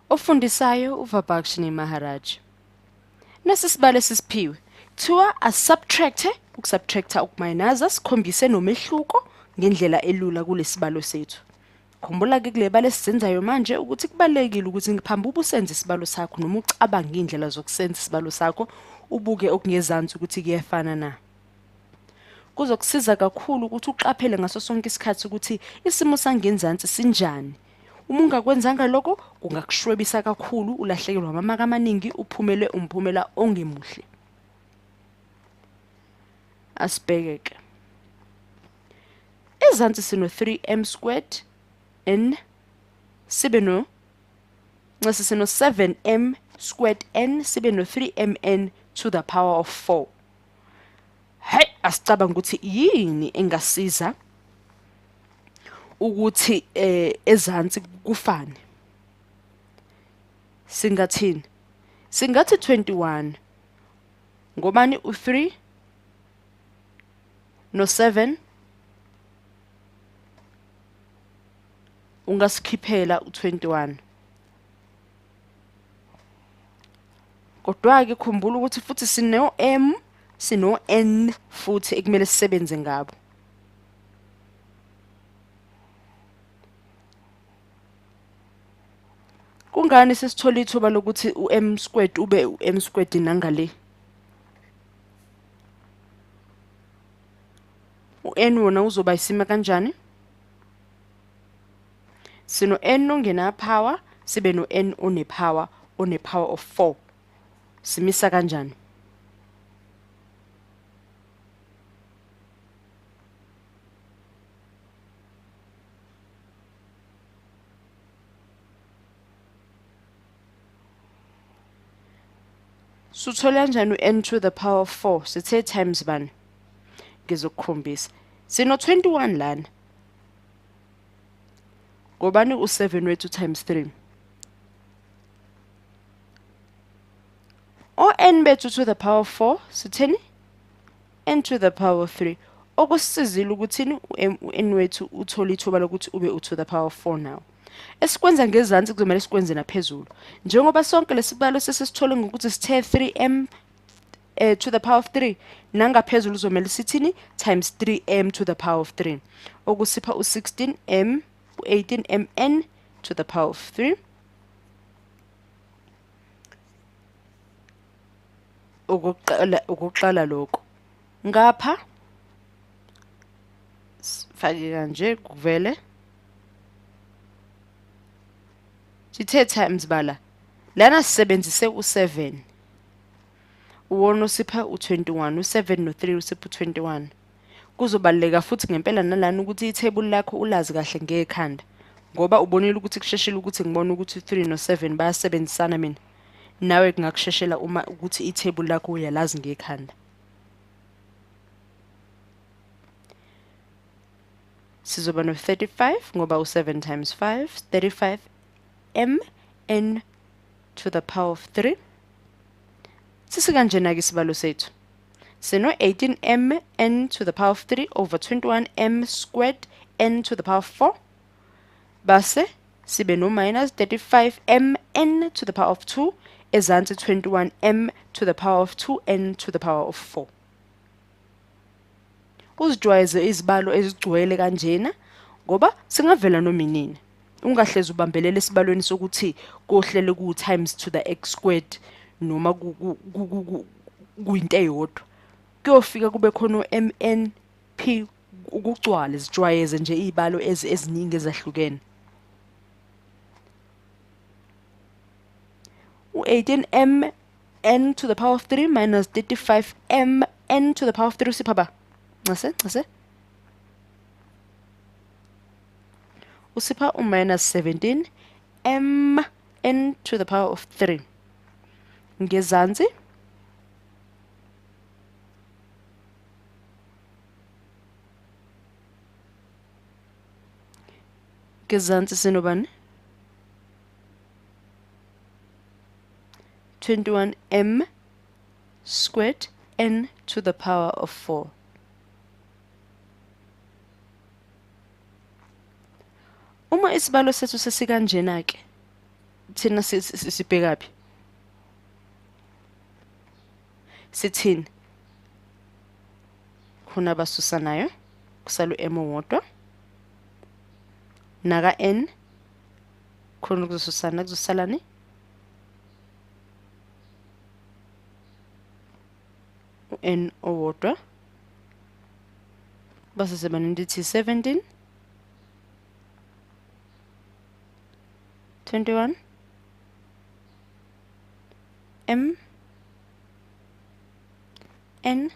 Ofundisayo uVabhakshini Maharaj. Nasi sibalo esisiphiwe. Kuthiwa asubtracte, ukusubtracta ukumayinaza, sikhombise nomehluko ngendlela elula kulesibalo sethu. Khumbula-ke kule balo esizenzayo manje ukuthi kubalulekile ukuthi ngiphambi ube usenze isibalo sakho noma ucabange iy'ndlela zokusenza isibalo sakho, ubuke okungezansi ukuthi kuyefana na. Kuzokusiza kakhulu ukuthi uqaphele ngaso sonke isikhathi ukuthi isimo sangenzansi sinjani. Uma ungakwenzanga lokho kungakushwebisa kakhulu, ulahlekelwe amamaki amaningi, uphumele umphumela ongemuhle. Asibheke-ke. Ezansi sino 3m squared n sibe no ncese sino 7m squared n sibe no 3mn to the power of 4. Hey, asicabanga ukuthi yini engasiza ukuthi ezansi kufane. Singathini? Singathi 21 ngobani u3 no7 ungasikhiphela u21. Kodwa ke khumbula ukuthi futhi sino M sino N futhi ekumele sisebenze ngabo. Kungani sesithola ithuba lokuthi u-m squared ube u-m squared nangale? U-n wona uzoba isima kanjani? Sino n ongena power, sibe no n one power, one power of 4. Simisa kanjani? Suthola kanjani u-n to the power of 4? Sithe times bani? Ngizokukhombisa. Sino 21 lana. Ngobani u-7 wethu times 3? O-n bethu to the power of 4 sitheni? N to the power of 3. Okusisizile ukuthini u-n wethu uthole ithuba lokuthi ube u to the power of 4 now. Esikwenza ngezansi kuzomele sikwenze naphezulu. Njengoba sonke lesibalo sesisithole ngokuthi sithe 3m to the power of 3, nangaphezulu kuzomele sithini times 3m to the power of 3. Okusipha u16m u18mn to the power of 3. Ukuqala lokho. Ngapha sifake kanje kuvele. Sithe times bala. Lana sisebenzise u7. Uwona usipha u21, u7 no3 usipha u21. Kuzobaluleka futhi ngempela nalana ukuthi ithebuli lakho ulazi kahle ngekhanda. Ngoba ubonile ukuthi kusheshile ukuthi ngibone ukuthi u3 no7 bayasebenzisana mina. Nawe kungakusheshela uma ukuthi ithebuli lakho uyalazi ngekhanda. Sizoba no-35 ngoba u-7 times 5, 35 m n to the power of 3. Sisikanjena-ke isibalo sethu. Sino 18m n to the power of 3 over 21m squared n to the power of 4. Base sibe no minus 35m n to the power of 2 ezansi 21m to the power of 2 n to the power of 4. Uzijwayeze izibalo ezigcwele kanjena ngoba singavela noma inini. Ungahlezi ubambelela esibalweni sokuthi kohlele ku times to the x squared noma kuyinto eyodwa. Kuyofika kube khona u-m n p ukugcwale, zijwayeze nje izibalo eziningi ezahlukene. U-18m n to the power of 3 minus 35m n to the power of 3 usipha ba? Ncese, ncese. Usipha u-minus 17 m n to the power of 3. Ngezansi ngezansi sinobani? 21m squared n to the power of 4. Uma isibalo sethu sesikanjena ke, Thina sibhekaphi? Sithini? Khona abasusanayo, kusala u-m owodwa. Naka n khona kuzosusana, kuzosalani? U-n owodwa. Base siba nento ethi 17 21 m n